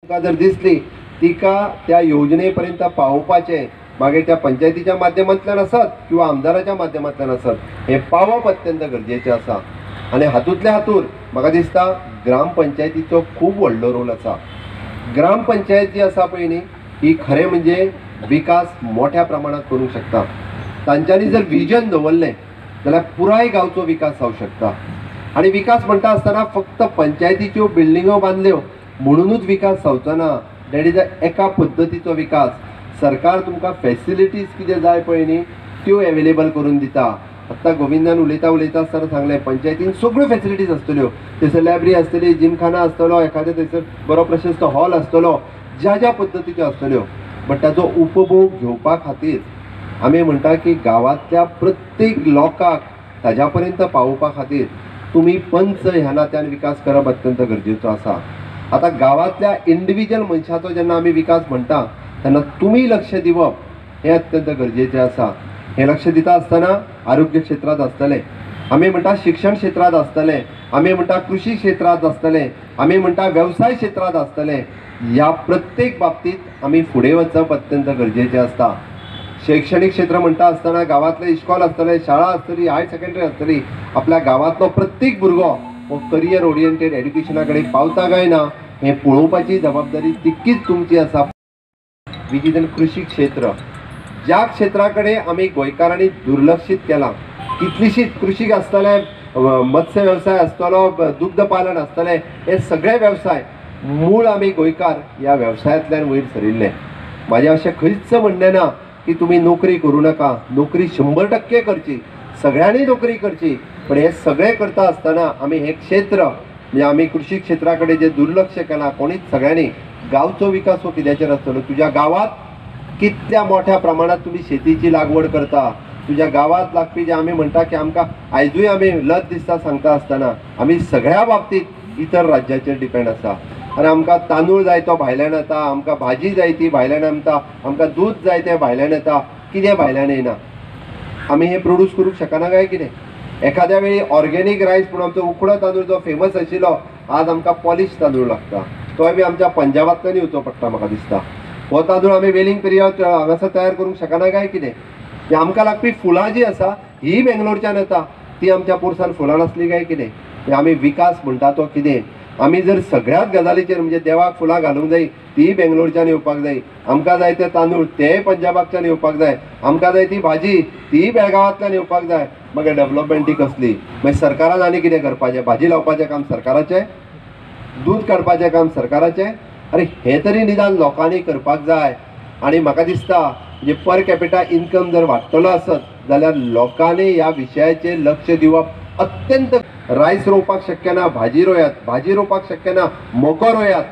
तुमकां जर दिसली तिका त्या योजने पर्यंत पावोवपाचें मागीर त्या पंचायतीच्या माध्यमांतल्यान आसत किंवा आमदाराच्या माध्यमांतल्यान आसत, हें पावप अत्यंत गरजेचें आसा. आनी हातूंतल्या हातूंत म्हाका दिसता ग्रामपंचायतीचो खूब व्हडलो रोल आसा. ग्रामपंचायत जी आसा पळय न्ही, ही खरें म्हणजे विकास मोठ्या प्रमाणात करूंक शकता. तांच्यांनी जर विजन दवरलें जाल्यार पुराय गांवचो विकास जावंक शकता. आनी विकास म्हणटा आसतना फक्त पंचायतीच्यो बिल्डिंगो बांदल्यो म्हणुनूच विकास जावचो ना. That is एका पद्दतीचो विकास. सरकार तुमकां फेसिलिटीज कितें जाय पळय न्ही त्यो एवेलेबल करून दिता. आत्तां गोविंदान उलयता उलयता आसतना सांगलें, पंचायतीन सगळ्यो फेसिलिटीज आसतल्यो, थंयसर लायब्ररी आसतली, जिमखाना आसतलो, एखादें थंयसर बरो प्रशस्त हॉल आसतलो, ज्या ज्या पद्दतीच्यो आसतल्यो. बट ताचो उपभोग घेवपा खातीर आमी म्हणटा की गांवांतल्या प्रत्येक लोकांक ताज्या पर्यंत पावोवपा खातीर तुमी पंच ह्या नात्यान विकास करप अत्यंत गरजेचो आसा. आतां गांवांतल्या इंडिविज्युअल मनशाचो जेन्ना आमी विकास म्हणटा तेन्ना तुमी लक्ष दिवप हें अत्यंत गरजेचें आसा. हें लक्ष दिता आसतना आरोग्य क्षेत्रांत आसतलें, आमी म्हणटा शिक्षण क्षेत्रांत आसतलें, आमी म्हणटा कृशी क्षेत्रांत आसतलें, आमी म्हणटा वेवसाय क्षेत्रांत आसतलें. ह्या प्रत्येक बाबतींत आमी फुडें वचप अत्यंत गरजेचें आसता. शैक्षणीक क्षेत्र म्हणटा आसतना गांवांतलें इश्कोल आसतलें, शाळा आसतली, हायर सेकंडरी आसतली, आपल्या गांवांतलो प्रत्येक भुरगो हो करियर ओरिएंटेड एड्युकेशना कडेन पावता काय ना हें पळोवपाची जबाबदारी तितकीच तुमची आसा. विच is कृशी क्षेत्र, ज्या क्षेत्रा कडेन आमी गोंयकारांनी दुर्लक्षीत केलां. कितलीशीच कृशीक आसतलें, मत्स्य वेवसाय आसतलो, दुग्ध पालन आसतलें, हे सगळे वेवसाय मूळ आमी गोंयकार ह्या वेवसायांतल्यान वयर सरिल्ले. म्हाजें अशें खंयच म्हणणें ना की तुमी नोकरी करूं नाका, नोकरी 100% करची, सगळ्यांनी नोकरी करची. पण हे सगळें करता आसतना आमी हें क्षेत्र म्हणजे आमी कृशी क्षेत्रा कडेन जें दुर्लक्ष केलां कोणीच सगळ्यांनी. गांवचो विकास हो कित्याचेर आसतलो? तुज्या गांवांत कितल्या मोठ्या प्रमाणांत तुमी शेतीची लागवड करता, तुज्या गांवांत लागपी जे आमी म्हणटा की आमकां आयजूय आमी लज दिसता सांगता आसतना आमी सगळ्या बाबतींत इतर राज्याचेर डिपेंड आसा. आनी आमकां तांदूळ जाय तो भायल्यान येता, आमकां भाजी जाय ती भायल्यान येता, आमकां दूद जाय तें भायल्यान येता, कितें भायल्यान येना. आमी हें प्रोड्यूस करूंक शकना काय कितें? एखाद्या वेळी ऑर्गेनीक रायस पूण आमचो उकडो तांदूळ जो फेमस आशिल्लो आज आमकां पॉलिश तांदूळ लागता, तोय बी आमच्या पंजाबांतल्यान येवचो पडटा म्हाका दिसता. हो तांदूळ आमी वेलिंग पिरियड हांगासर तयार करूंक शकना काय कितें? आमकां लागपी फुलां जी आसा ही बेंगलोरच्यान येता, ती आमच्या पोरसान फुलां नासली काय कितें? आमी विकास म्हणटा तो कितें? आमी जर सगळ्याच गजालीचेर म्हणजे देवाक फुलां घालूंक जाय ती बेंगलोरच्यान येवपाक जाय, आमकां जाय ते तांदूळ तेय पंजाबाकच्यान येवपाक जाय, आमकां जाय ती भाजी तीय बेळगांवांतल्यान येवपाक जाय, मागीर डेवलपमेंट ती कसली? मागीर सरकारान आनी कितें करपाचें? भाजी लावपाचें काम सरकाराचें, दूद काडपाचें काम सरकाराचें? अरे हें तरी निदान लोकांनी करपाक जाय. आनी म्हाका दिसता म्हणजे पर कॅपिटा इन्कम जर वाडटलो आसत जाल्यार लोकांनी ह्या विशयाचेर लक्ष दिवप अत्यंत. रायस रोवपाक शक्य ना, भाजी रोयात, भाजी रोवपाक शक्य ना, मको रोयात,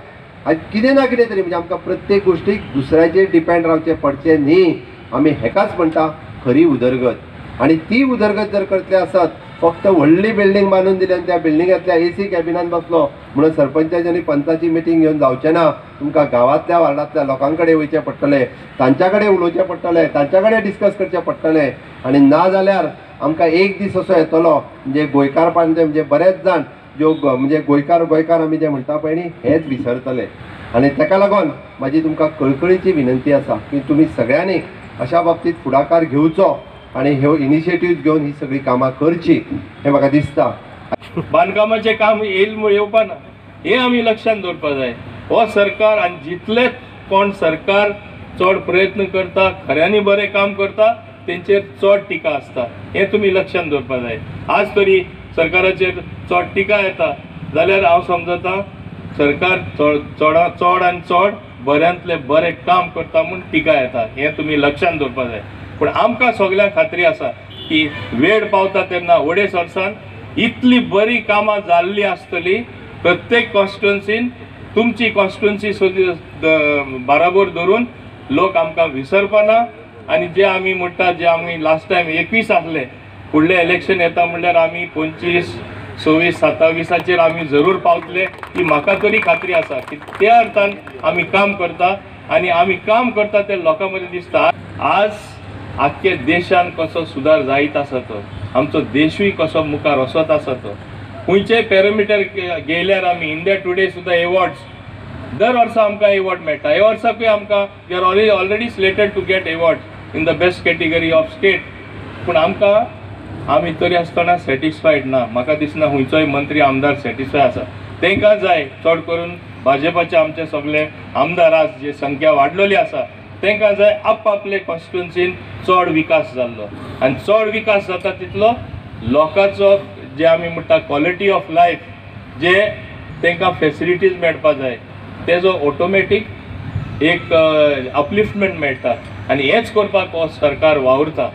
आनी कितें ना कितें तरी म्हणजे आमकां प्रत्येक गोश्टीक दुसऱ्याचेर डिपेंड रावचें पडचें न्ही. आमी हेकाच म्हणटा खरी उदरगत. आनी ती उदरगत जर करतले आसत फक्त व्हडली बिल्डींग बांदून दिली आनी त्या बिल्डिंगांतल्या एसी कॅबिनान बसलो म्हणून सरपंचाची आनी पंचाची मिटींग घेवन जावचें ना. तुमकां गांवांतल्या वार्डांतल्या लोकां कडेन वयचें पडटलें, तांच्या कडेन उलोवचें पडटलें, तांच्या कडेन डिस्कस करचें पडटलें. आनी ना जाल्यार आमकां एक दीस असो येतलो म्हणजे गोंयकारपांचे म्हणजे बरेच जाण ज्यो म्हणजे गोंयकार गोंयकार आमी जे म्हणटा पळय न्ही हेच विसरतले. आनी ताका लागून म्हाजी तुमकां कळकळीची विनंती आसा की तुमी सगळ्यांनी अशा बाबतींत फुडाकार घेवचो आनी ह्यो इनिशिएटिव्ह घेवन ही सगळी कामां करची हें म्हाका दिसता. बांदकामाचें काम येयल येवपा ना हें आमी लक्षांत दवरपा जाय. हो सरकार आनी जितले कोण सरकार चड प्रयत्न करता, खऱ्यांनी बरें काम करता, तेंचेर चड टिका आसता, हें तुमी लक्षांत दवरपा जाय. आज तरी सरकाराचेर चड टिका येता जाल्यार हांव समजता सरकार चड चड चड आनी चड बऱ्यांतलें बरें काम करता म्हूण टिका येता, हें तुमी लक्षांत दवरपा जाय. पूण आमकां सगल्यांक खात्री आसा की वेळ पावता तेन्ना अडेच वर्सान इतली बरी कामां जाल्लीं आसतली प्रत्येक कॉन्स्टिट्युएन्सीन, तुमची कॉन्स्टिट्युएन्सी सुद्दां बाराबोर धरून लोक आमकां विसरपाना. आनी जे आमी म्हणटा जे आमी लास्ट टायम 21 आसले, फुडलें इलेक्शन येता म्हणल्यार आमी 25, 26, 27 आमी जरूर पावतले ही म्हाका तरी खात्री आसा की त्या अर्थान आमी काम करता आनी आमी काम करता ते लोकां मदीं दिसता. आज आख्खे देशान कसो सुदार जायत आसा तो, आमचो देशूय कसो मुखार वचत आसा तो, खंयचेय पॅरामिटर घेयल्यार आमी इंडिया टुडे सुद्दां एवॉर्ड्स दर वर्सा आमकां एवॉर्ड मेळटा. ह्या वर्साकूय आमकां we are already slated to get award in the best category of state. पूण आमकां आमी तरी आसतना सॅटिस्फायड ना. म्हाका दिसना खंयचोय मंत्री आमदार सॅटिस्फाय आसा. तांकां जाय चड करून भाजपाचे आमचे सगळे आमदार आज जे संख्या वाडलेली आसा तांकां जाय आपआपले कॉन्स्टिट्युन्सीन चड विकास जाल्लो आनी चड विकास जाता तितलो लोकांचो जे आमी म्हणटा क्वॉलिटी ऑफ लायफ जे तांकां फेसिलिटीज मेळपा जाय तेजो ऑटोमॅटीक एक अपलिफ्टमेंट मेळटा आनी हेंच करपाक हो सरकार वावुरता.